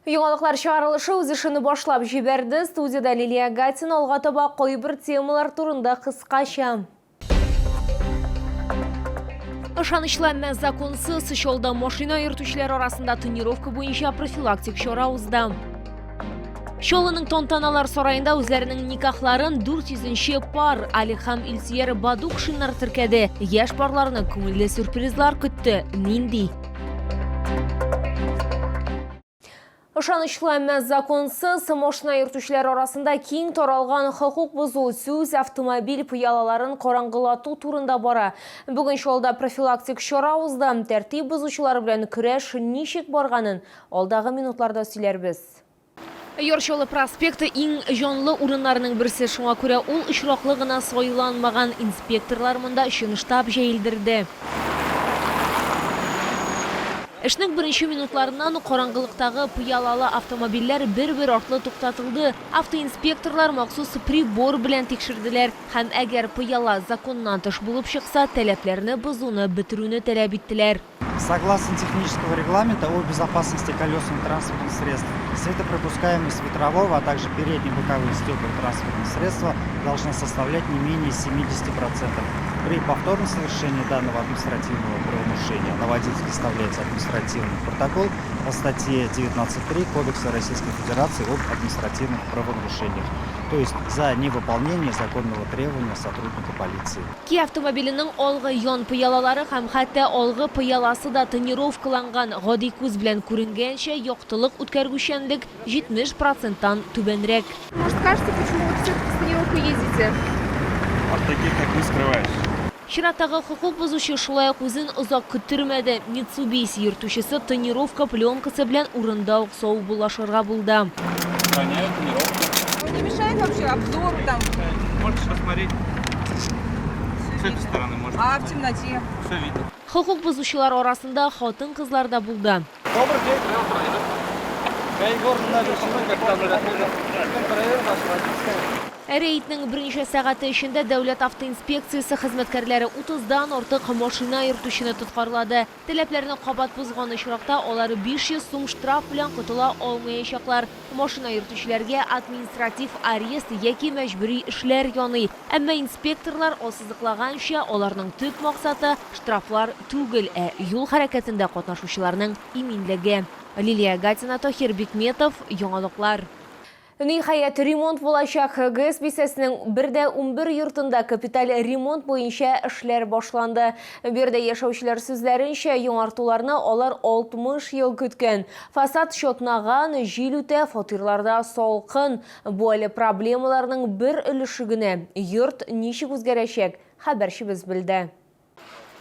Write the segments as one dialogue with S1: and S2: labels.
S1: Яңалыклар чыгарылышы үз эшен башлап җибәрде. Студиядә Лилия Гатина алга таба кайбер темалар турында кыскача. Ышанычлы, әмма законсыз Чаллыда машина йөртүчеләр арасында тонировка буенча профилактик чара узды. Чаллының тантаналар сараенда үзләренең никахларын 400 нче пар Алик һәм Илсөяр Бадукшиннар теркәде. Яшь парларны күңелле сюрпризлар көтте. Нинди? Ышанычлы, әмма законсыз машина йөртүчеләр арасында киң таралган хокук бозу сүз автомобиль пыялаларын караңгылату турында бара. Бүген Чаллыда профилактик чара узды. Тәртип бозучылар белән көрәш ничек барганын алдагы минутларда сөйләрбез. Яр Чаллы проспекты иң җанлы урыннарның берсе, шуңа күрә ул очраклы гына сайланмаган. Инспекторлар монда чын штаб җәелдерде. Эшнең беренче минутларыннан ук караңгылыктагы пыялалы автомобильләр бер-бер артлы туктатылды. Автоинспекторлар махсус прибор белән тикшерделәр һәм әгәр пыяла законнан тыш булып чыкса, таләпләрне бозуны бетерүне таләп иттеләр.
S2: Согласно технического регламента о безопасности колесных транспортных средств, светопропускаемость ветрового, а также передних боковых стекол транспортного средства должна составлять не менее 70%. При повторном совершении данного административного правонарушения на водителя составляется административный протокол по статье 19.3 Кодекса Российской Федерации об административных правонарушениях, то есть за невыполнение законного требования сотрудника полиции.
S1: Kia автомобиленең алгы ян пыялалары һәм хәтта алгы пыяласы да тонировкаланган, гади күз белән күренгәнчә, яктылык үткәргүчәнлек 70 проценттан түбәнрәк.
S3: Может, скажете, почему вы все-таки с тонировкой ездите?
S4: От таких, как вы, скрываюсь.
S1: Чираттагы хокук бозучы шулай ук үзен озак көттермәде. Митсубиси йөртүчесе тонировка пленкасы белән урында ук саубуллашырга булды.
S4: Сохраняю тонировку.
S3: Не мешает вообще обзору там?
S4: Можете посмотреть. С этой стороны можно.
S3: А в темноте?
S4: Все видно.
S1: Хокук бозучылар арасында хатын-кызлар да булды.
S5: Добрый день. Я Егор Геннадьевич, капитан района наш водительская.
S1: Рейдның берничә сәгате эчендә Дәүләт автоинспекциясе хезмәткәрләре утыздан артык машина йөртүчене тоткарлады. Таләпләрне кабат бозган очракта алар 500 сум штраф белән котыла алмаячаклар. Машина йөртүчеләргә административ арест яки мәҗбүри эшләр яный. Әмма инспекторлар ассызыклаганча, аларның төп максаты, штрафлар түгел, ә юл хәрәкәтендә катнашучыларның иминлеге. Лилия Гатина, Таһир Бикметов, Яңалыклар. Ниһаять, ремонт булачак. ГЭС бистәсенең бер дә 11 йортында капиталь ремонт буенча эшләр башланды. Биредә яшәүчеләр сүзләренчә, яңартуларны алар 60 ел көткән. Фасад чатнаган, җил үтә, фатирларда салкын. Бу әле проблемаларның бер өлеше генә. Йорт ничек үзгәрәчәк, хәбәрчебез белде.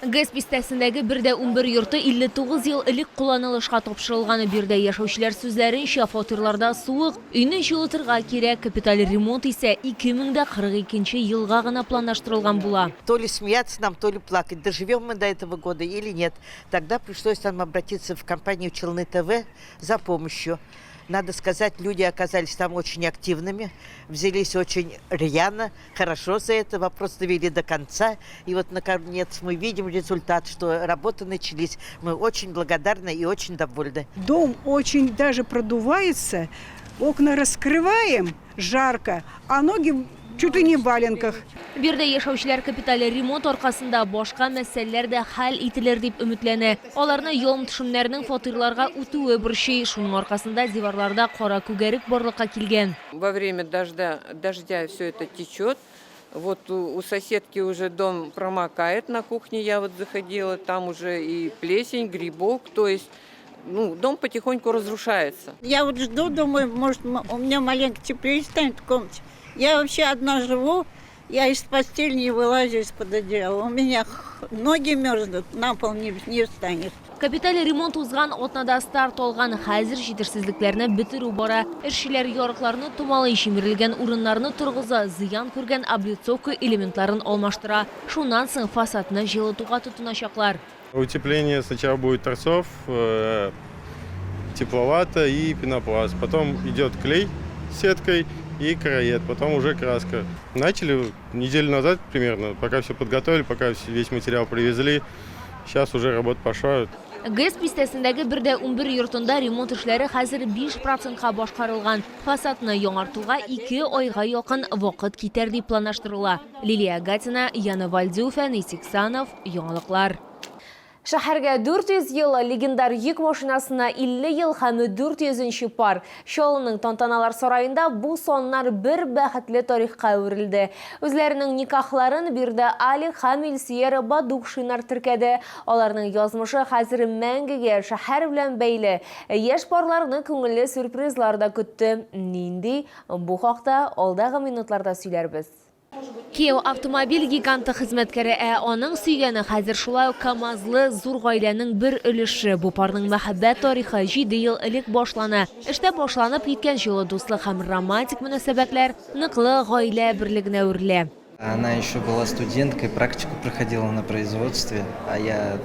S1: ГЭС бистәсендәге бер дә 11 йорты 59 ел элек кулланылышка тапшырылган. Биредә яшәүчеләр сүзләренчә, фатирларда суык, өйне җылытырга кирәк. Капиталь ремонт исә 2042 елга гына планлаштырылган була.
S6: То ли смеяться нам, то ли плакать, доживем мы до этого года или нет. Тогда пришлось нам обратиться в компанию Челны ТВ за помощью. Надо сказать, люди оказались там очень активными, взялись очень рьяно, хорошо за это, вопрос довели до конца. И вот, наконец, мы видим результат, что работы начались. Мы очень благодарны и очень довольны.
S7: Дом очень даже продувается, окна раскрываем, жарко, а ноги чуть ли не в валенках.
S1: Биредә яшәүчеләр капиталь ремонт аркасында башка мәсьәләләр дә хәл ителер дип өметләнә. Аларны явым-төшемнәрнең фатирларга үтүе борчый. Шуның аркасында диварларда кара күгәрек барлыкка килгән.
S8: Во время дождя, дождя все это течет. Вот у соседки уже дом промокает на кухне, я вот заходила, там уже и плесень, грибок, то есть ну, дом потихоньку разрушается.
S9: Я вот жду, думаю, может, у меня маленько теплее станет в комнате. Я вообще одна живу, я из постели не вылазю из-под одеяла. У меня ноги мерзнут, на пол не встанешь.
S1: Капиталь ремонт узган атнада старт алган. Хәзер җитешсезлекләрне бетерү бара. Эшчеләр ярыкларны томалый, җимерелгән урыннарны торгыза, зыян күргән облицовка элементларын алмаштыра. Шуннан соң фасадны җылытуга тотыначаклар.
S10: Утепление сначала будет торцов, тепловато и пенопласт. Потом идет клей сеткой и короед, потом уже краска. Начали неделю назад примерно, пока все подготовили, пока весь материал привезли. Сейчас уже работа пошла.
S1: ГЭС бистәсендәге 1 дә 11 йортында ремонт эшләре хәзер 5 процентка башкарылган. Фасадны яңартуга 2 айга якын вакыт китәр дип планлаштырыла. Лилия Гатина, Яна Вальдюф, Фәнис Иксанов, Яңалыклар. Шәһәргә 400 ел, легендар йөк машинасына 50 ел һәм 400 пар. Чаллының тантаналар сараенда бу саннар бер бәхетле тарихка әверелде. Үзләренең никахларын биредә Алик һәм Илсөяр Бадукшиннар теркәде. Аларның язмышы хәзер мәңгегә шәһәр белән бәйле. Яшь парларны күңелле сюрпризлар да көтте. Нинди? Бу хакта алдагы минутларда сөйләрбез. Кияү автомобиль гиганты хезмәткәре, ә аның сөйгәне хәзер шулай ук КАМАЗлы зур гаиләнең бер өлеше. Бу парның мәхәббәт тарихы 7 ел элек башлана. Эштә башланып киткән җылы дуслык һәм романтик мөнәсәбәтләр ныклы гаилә берлегенә әверелә.
S11: Она еще была студенткой, практику проходила на производстве, а я,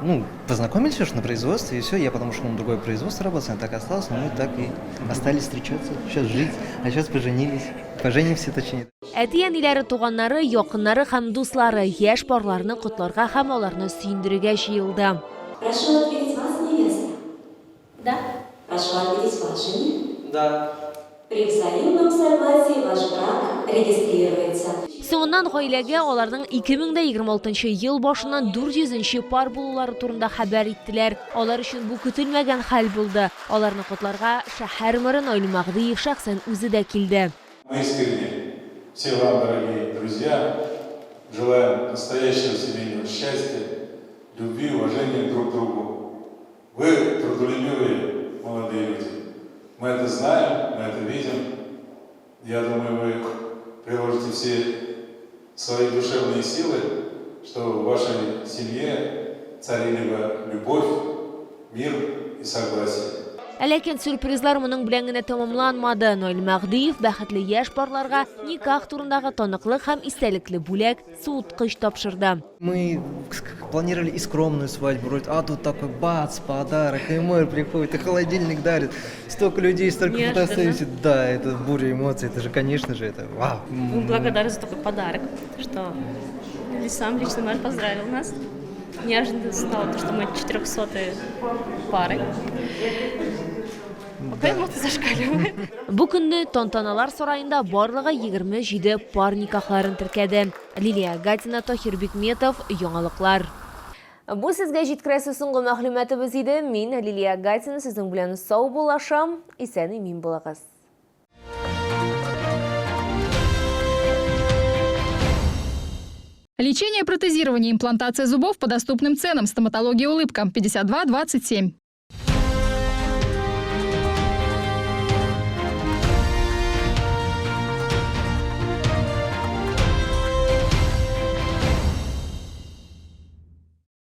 S11: ну, познакомились уж на производстве, и все, я потом ушел на другое производство работать, она так осталась, но мы так и остались встречаться, сейчас жить, а сейчас поженились, поженимся точнее.
S1: Әти-әниләре, туганнары, якыннары һәм дуслары яшь парларны котларга һәм аларны сөендерергә җыелды.
S12: Прошу ответить вас, невеста.
S1: Да.
S12: Прошу ответить вас, жених.
S11: Да.
S12: При взаимном согласии ваш брак регистрируется.
S1: Соңыннан гаиләгә аларның 2026 ел башыннан 400 пар булулары турында хәбәр иттеләр. Алар өчен бу көтелмәгән хәл булды. Аларны котларга шәһәр мэры Наил Мәһдиев шәхсән үзе дә килде.
S13: Мы искренне всем вам, дорогие друзья, желаем настоящего семейного счастья, любви, уважения друг к другу. Вы трудолюбивые молодые люди. Мы это знаем, мы это видим. Я думаю, вы приложите все свои душевные силы, чтобы в вашей семье царили бы любовь, мир и согласие.
S1: Ләкин сюрпризлар моның белән генә тәмамланмады. Наил Мәһдиев бәхетле яшь парларга никах турындагы таныклык һәм истәлекле бүләк суыткыч тапшырды.
S11: Мы планировали и скромную свадьбу, вроде, а тут такой бац, подарок, и мэр приходит, и холодильник дарит. Столько людей, столько
S14: Неожиданно.
S11: фотосессий. Да, это буря эмоций, это же, конечно же, это вау.
S14: Мы благодарны за такой подарок, что сам лично мэр поздравил нас. Неожиданно стало то, что мы 400 пары. Пока эмоции зашкаливают.
S1: Бу көнне тантаналар сараенда барлыгы 27 пар никахларын теркәде. Лилия Гатина, Тахир Бикметов, Яңалыклар. Бу сезгә җиткерәсе соңгы мәгълүматыбыз иде. Мин Лилия Гатина сезнең белән саубуллашам. Исән имин булыгыз.
S15: Лечение, протезирование, имплантация зубов по доступным ценам. Стоматология «Улыбка». 52 27.